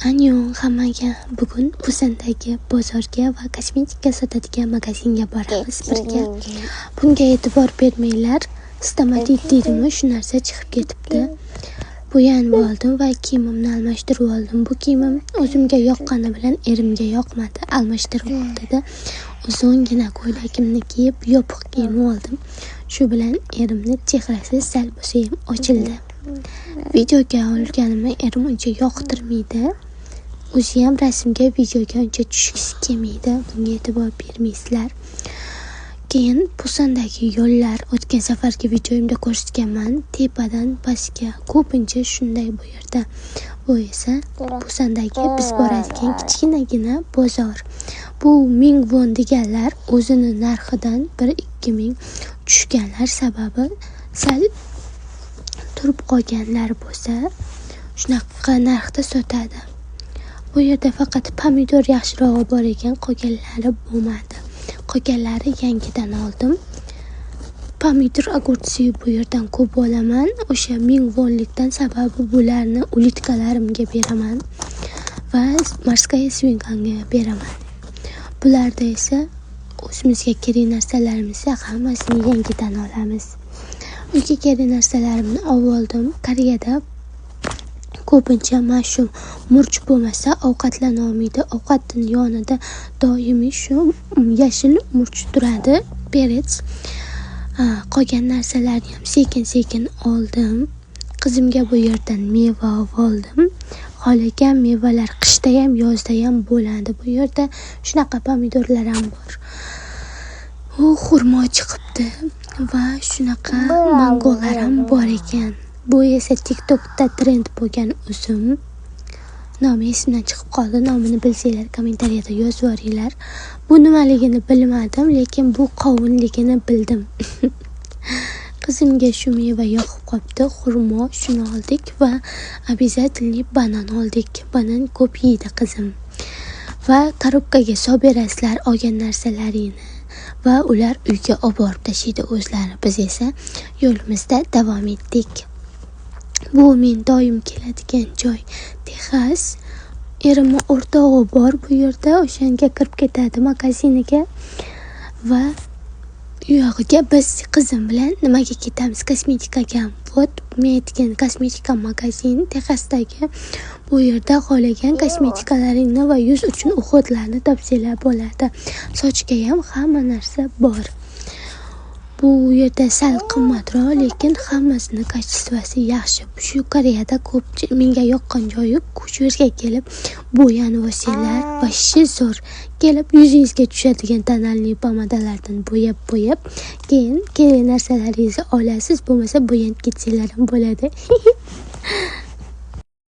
Annyeong hammaga! Bugun Pusandagi bozorga va kosmetika sotadigan magazinga boramiz birga. Bunga e'tibor bermanglar. Stomatit deydimi, shu narsa chiqib ketibdi. Bo'yanib oldim va kiyimimni almashtirib oldim. Bu kiyimim o'zimga yoqqani bilan erimga yoqmadi. Almashtirib ol dedi. Uzungina ko'ylagimni kiyib, yopiq kiyinib oldim. Shu bilan erimni chehrasi sal bo'lsayam ochildi. Videoga olganimni erim uncha yoqtirmaydi. O'ziyam rasmga, videoga uncha tushgisi kelmaydi. Bunga e'tibor bermaysizlar. Keyin Pusandagi yo'llar, o'tgan safargi videoyimda ko'rsatganman. Tepadan pastga ko'pincha shunday bu yerda. Bu esa Pusandagi biz boradigan kichkinagina bozor. Bu 1000 won deganlar o'zini narxidan 1-2 ming tushganlar, sababi sal turib qolganlar bo'lsa, shunaqa narxda sotadi. Bu yerda faqat pomidor yaxshirog'i bor ekan, qolganlari bo'lmadi. Qolganlari yangidan oldim. Pomidor, огурцы bu yerdan ko'p olaman. O'sha 1000 wonlikdan, sababi bularni улитка larimga beraman va морская свинка mga beraman. Bularda esa o'zimizga kerak narsalarimizni hammasini yangidan olamiz. Uyga kerak narsalarimni olib. Koreyada ko'pincha mana shu murch bo'lmasa, ovqatlanolmaydi. Ovqatni yonida doimiy shu yashil murch turadi, перец. Qolgan narsalarni ham sekin-sekin oldim. Qizimga bu yerdan meva oldim. Xohlagan mevalar qishdayam, yozdayam bo'ladi. Bu yerda shunaqa pomidorlar ham bor. U xurmo chiqibdi va shunaqa mangolar ham bor ekan. Bu esa TikTokda trend bo'lgan uzum. Nomi esimdan chiqib qoldi. Nomini bilsanglar, kommentariyada yozib yuboringlar. Bu nimaligini bilmadim, lekin bu qovunligini bildim. Qizimga shu meva yoqib qolibdi. Xurmo, shuni oldik va обязательно banan oldik. Banan ko'p yeydi qizim. Va коробка ga solib berasizlar olgan narsalaringni va ular uyga olib borib tashlaydi o'zlari. Biz esa yo'limizda davom etdik. Bu men doim keladigan joy, Texas. Erimni o'rtog'i bor bu yerda, o'shanga kirib ketadi magaziniga va u yog'iga biz qizim bilan nimaga ketamiz? Kosmetikaga. Вот men aytgan kosmetika magazin Texasdagi. Bu yerda xohlagan kosmetikalaringni va yuz uchun уход larni topsanglar bo'ladi. Sochga ham hamma narsa bor. Bu yerda sal qimmatroq, lekin hammasini качество si yaxshi. Shu Koreyada ko'p menga yoqqan joyi, shu yerga kelib bo'yanib olsanglar, вообще zo'r. Kelib yuzingizga tushadigan тональный pomadalardan bo'yab-bo'yab, keyin kerak narsalaringizni olasiz, bo'lmasa bo'yanib ketsanglar ham bo'ladi.